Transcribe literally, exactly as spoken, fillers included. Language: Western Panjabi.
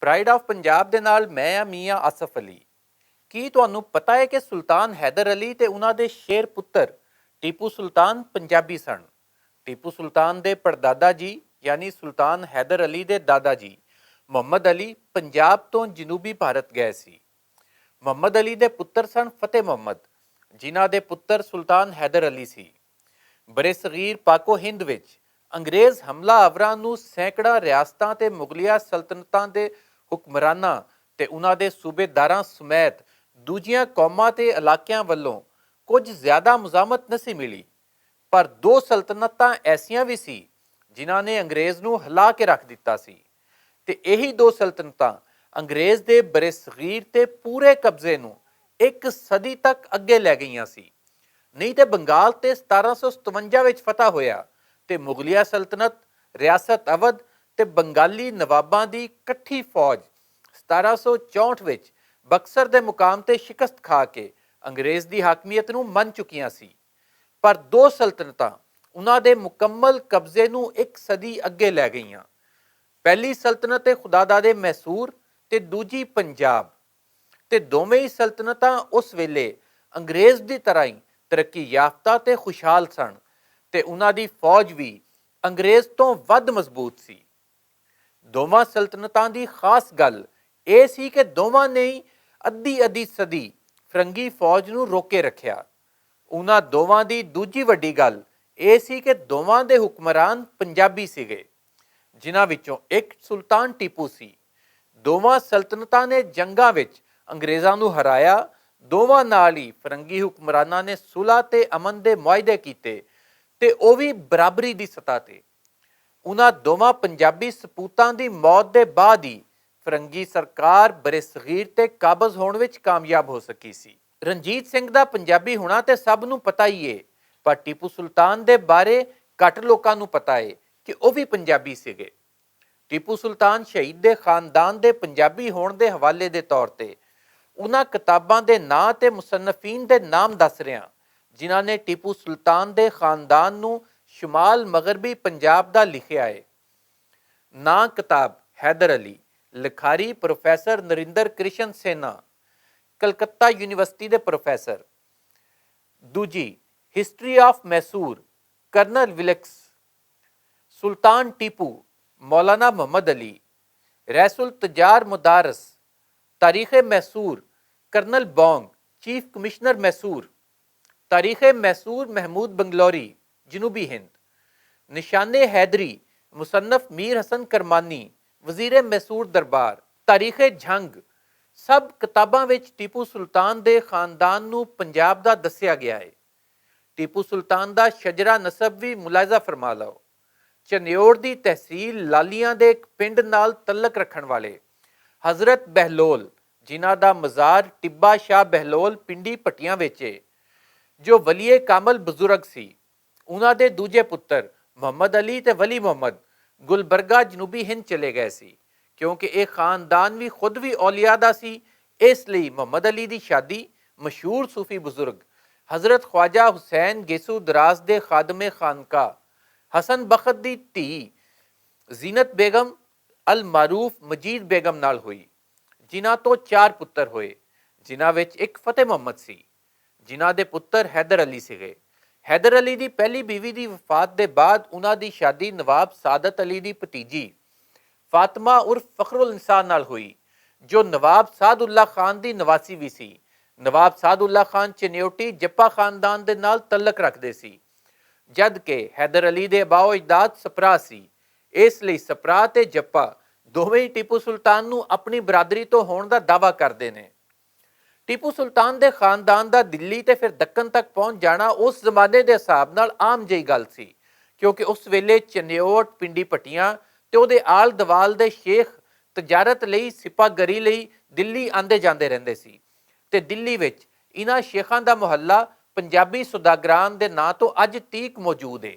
پرائیڈ آف پنجاب دے نال میں آ میاں آصف علی۔ کی تہانوں پتہ ہے کہ سلطان حیدر علی تے انہاں دے شیر پتر ٹیپو سلطان پنجابی سن؟ ٹیپو سلطان دے پردادا جی، یعنی سلطان حیدر علی دے دادا جی محمد علی، پنجاب توں جنوبی بھارت گئے سی۔ محمد علی دے پتر سن فتح محمد، جنہاں دے پتر سلطان حیدر علی سی۔ برصغیر پاکو ہند وچ انگریز حملہ آوراں نوں سینکڑاں ریاستاں تے مغلیہ سلطنتاں دے حکمراناں تے انہاں دے صوبیداراں سمیت دوجیاں قوماں تے علاقیاں ولوں کچھ زیادہ مزاحمت نسی ملی۔ پر دو سلطنتاں ایسیاں وی سی جنہاں نے انگریز نوں ہلا کے رکھ دتا سی، تے ایہی دو سلطنتاں انگریز دے برصغیر تے پورے قبضے نوں اک صدی تک اگے لے گئیاں سی۔ نہیں تے بنگال تے ستارہ سو ستونجا وچ فتح ہویا تے مغلیہ سلطنت، ریاست اودھ تے بنگالی نواباں دی کٹھی فوج ستارہ سو چونٹھ وچ بکسر دے مقام تے شکست کھا کے انگریز دی حاکمیت نوں من چکیاں سی۔ پر دو سلطنتاں انہاں دے مکمل قبضے نوں اک صدی اگے لے گئیاں۔ پہلی سلطنت خداداد میسور تے دوجی پنجاب، تے دوویں سلطنتاں اس ویلے انگریز دی طرح ہی ترقی یافتہ تے خوشحال سن، تے انہاں دی فوج وی انگریز توں ودھ مضبوط سی۔ دوواں سلطنتاں دی خاص گل ایہہ سی کہ دوواں نے ادھی ادھی صدی فرنگی فوج نوں روکے رکھیا۔ انہاں دوواں دی دوجی وڈی گل ایہہ سی کہ دوواں دے حکمران پنجابی سیگے، جنہاں وچوں اک سلطان ٹیپو سی۔ دوواں سلطنتاں نے جنگاں وچ انگریزاں نوں ہرایا، دوواں نال ہی فرنگی حکمراناں نے صلح تے امن دے معاہدے کیتے، تے او وی برابری دی سطح تے۔ انہاں دوواں پنجابی سپوتاں دی موت دے بعد ہی فرنگی سرکار برصغیر تے قابض ہون وچ کامیاب ہو سکی سی۔ رنجیت سنگھ دا پنجابی ہونا تے سب نوں پتہ ہی ہے، پر ٹیپو سلطان دے بارے گھٹ لوکاں نوں پتہ ہے کہ او وی پنجابی سیگے۔ ٹیپو سلطان شہید دے خاندان دے پنجابی ہون دے حوالے دے طور تے انہاں کتاباں دے ناں تے مصنفین دے نام دس رہے ہاں، جنہاں نے ٹیپو سلطان دے خاندان نوں شمال مغربی پنجاب دا لکھیا ہے۔ ناں کتاب حیدر علی، لکھاری پروفیسر نریندر کرشن سینا، کلکتہ یونیورسٹی دے پروفیسر۔ دوجی، history of Mysore, colonel Wilks. Sultan Tipu, Maulana Muhammad Ali. رئیس التجار مدارس، تاریخ میسور، کرنل بونگ، چیف کمشنر میسور۔ تاریخ میسور، محمود بنگلوری، جنوبی ہند۔ نشان حیدری، مصنف میر حسن کرمانی، وزیر میسور دربار۔ تاریخ جھنگ، سب کتاباں وچ ٹیپو سلطان دے خاندان نوں پنجاب دا دسیا گیا ہے۔ ٹیپو سلطان دا شجرہ نسب وی ملاحظہ فرما لو۔ چنیوڑ دی تحصیل لالیاں دے اک پنڈ نال تعلق رکھن والے حضرت بہلول، جنہاں دا مزار ٹبا شاہ بہلول پنڈی پٹیاں وچ ہے، جو ولی کامل بزرگ سی، انہاں دے دوجے پتر محمد علی تے ولی محمد گلبرگہ جنوبی ہند چلے گئے سی، کیونکہ ایہہ خاندان وی خود وی اولیاء دا سی۔ اس لئی محمد علی دی شادی مشہور صوفی بزرگ حضرت خواجہ حسین گیسو دراز دے خادم خانقاہ حسن بخت دی دھی زینت بیگم المعروف مجید بیگم نال ہوئی، جنہاں توں چار پتر ہوئے، جنہاں وچ اک فتح محمد سی، جنہاں دے پتر حیدر علی سیگے۔ حیدر علی دی پہلی بیوی دی وفات دے بعد انہاں دی شادی نواب سعادت علی دی بھتیجی فاطمہ عرف فخر النساء نال ہوئی، جو نواب سعد اللہ خان دی نواسی وی سی۔ نواب سعد اللہ خان چنیوٹی جپا خاندان دے نال تعلق رکھدے سی، جد کہ حیدر علی دے باو اجداد سپرا سی۔ اس لئی سپرا تے جپا دوویں ٹیپو سلطان نوں اپنی برادری توں ہون دا دعوی کردے نے۔ ٹیپو سلطان دے خاندان دا دلی تے فیر دکن تک پہنچ جانا اس زمانے دے حساب نال عام جئی گل سی، کیونکہ اس ویلے چنیوٹ پنڈی پٹیاں تے اوہدے آل دوال دے شیخ تجارت لئی سپاگری لئی دلی آندے جاندے رہندے سی، تے دلی وچ انہاں شیخاں دا محلہ پنجابی سوداگران دے ناں توں اج تیک موجود ہے۔